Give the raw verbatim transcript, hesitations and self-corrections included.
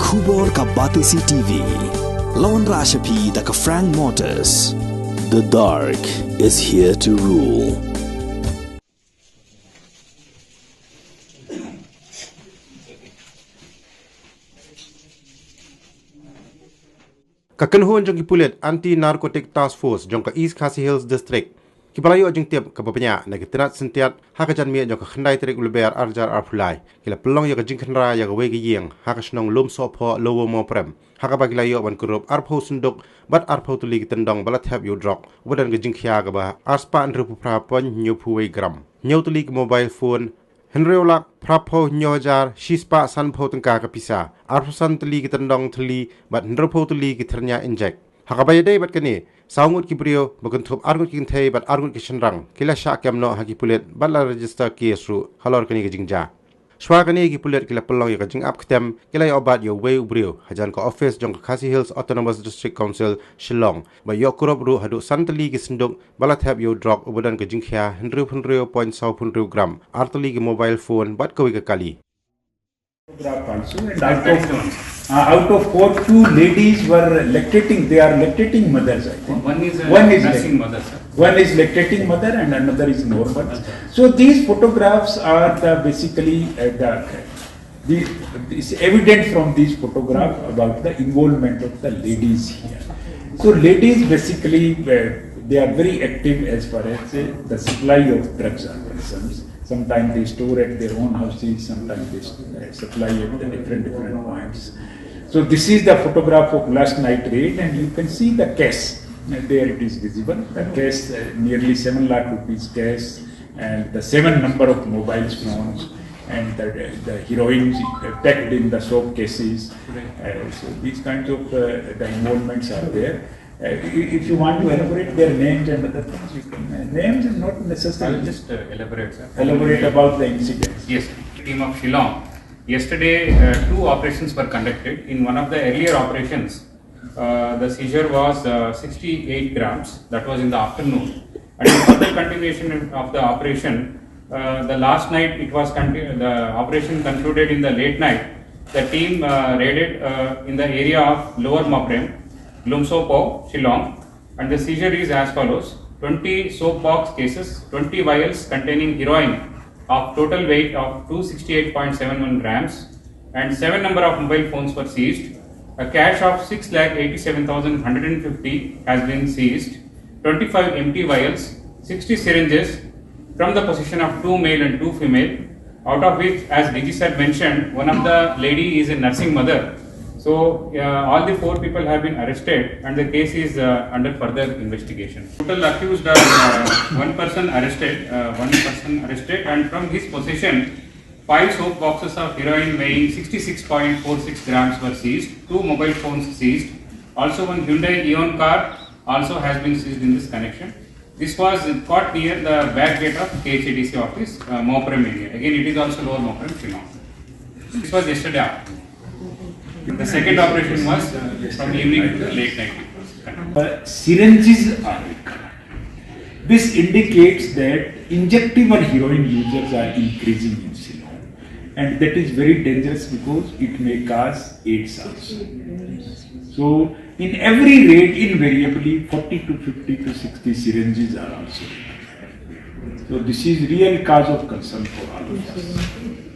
Khubor ka Batesi T V. Lawan Rashapi da ka Frank Motors. The dark is here to rule. Ka kynhun jong ki pulit Anti Narcotic Task Force jong ka East Khasi Hills District, kiba la ïoh jingtip kaba bniah na ki tnat syntiat ha ka janmiet jong ka khyndai tarik u Lber arhajar arphew lai, ki la pynlong ïa ka jingkhynra ïa kawei ka ïing ha ka shnong Lumsohphoh, Lower Mawprem, ha kaba ki la ïoh ban kurup arphew synduk bad arphew tylli ki tyndong ba la thep ïa u drok uba don ka jingkhia kaba arspah hynriewphew phra point hynñiewphew wei gram, hynñiew tylli ki mobile phone, hynriew lak phraphew hynñiew hajar shispah sanphew tyngka ka pisa, arphew san tylli ki tyndong thylli bad hynriewphew tylli ki thyrñia injek. Ha kaba ïadei bad kane, saw ngut ki briew, ba kynthup ar ngut ki kynthei bad ar ngut ki shynrang, ki la shah kem noh ha ki pulit bad la register case ruh halor kane ka jingjia. Shuwa kane, ki pulit ki la pynlong ïa ka jingap ktem, ki la ïoh bat ïa uwei u briew hajan ka office jong ka Khasi Hills Autonomous District Council, Shillong, bad ïoh kurup ruh haduh san tylli ki synduk ba la thep ïa u drok uba don ka jingkhia hynriew hynriew point saw hynriew gram, ar tylli ki mobile phone bad kawei ka kali. Photograph also, and out of, uh, out of four, two ladies were lactating. They are lactating mothers, I think. One is a One is nursing lact- mother, sir. One is lactating mother and another is normal. So these photographs are the, basically, uh, the, the, it's evident from these photographs about the involvement of the ladies here. So ladies, basically, uh, they are very active as far as, uh, the supply of drugs are concerned. Sometimes they store at their own houses, sometimes they, uh, supply at the different, different points. So this is the photograph of last night raid, and you can see the cash. Uh, there it is visible. The cash, uh, nearly seven lakh rupees cash, and the seven number of mobile phones, and the, the heroin, uh, packed in the soap cases. Uh, so these kinds of, uh, the involvements are there. Uh, i- if you want to elaborate their names and other things, you can. Uh, names is not necessary. I'll just, uh, elaborate, sir. Elaborate about the incidents. Yes, team of Shillong. Yesterday, uh, two operations were conducted. In one of the earlier operations, uh, the seizure was, uh, sixty-eight grams. That was in the afternoon. And in further continuation of the operation, uh, the last night it was conti- the operation concluded in the late night. The team, uh, raided, uh, in the area of Lower Mawprem, Lumsohphoh, Shillong, and the seizure is as follows: twenty soap box cases, twenty vials containing heroin of total weight of two sixty-eight point seven one grams, and seven number of mobile phones were seized. A cash of six lakh eighty-seven thousand one hundred and fifty has been seized. Twenty-five empty vials, sixty syringes from the possession of two male and two female, out of which, as D G sir mentioned, one of the lady is a nursing mother. So, uh, all the four people have been arrested and the case is, uh, under further investigation. Total accused are, uh, one person arrested, uh, one person arrested, and from his possession, five soap boxes of heroin weighing sixty-six point four six grams were seized, two mobile phones seized, also one Hyundai Eon car also has been seized in this connection. This was caught near the back gate of K H A D C office, uh, Mawprem area. Again, it is also Lower Mawprem, Shillong. This was yesterday afternoon. The second operation was, uh, from evening to the late night. Uh, syringes are recovered. This indicates that injectable heroin users are increasing in Shillong, and that is very dangerous because it may cause AIDS also. So, in every raid, invariably forty to fifty to sixty syringes are also recovered. So, this is real cause of concern for all of us.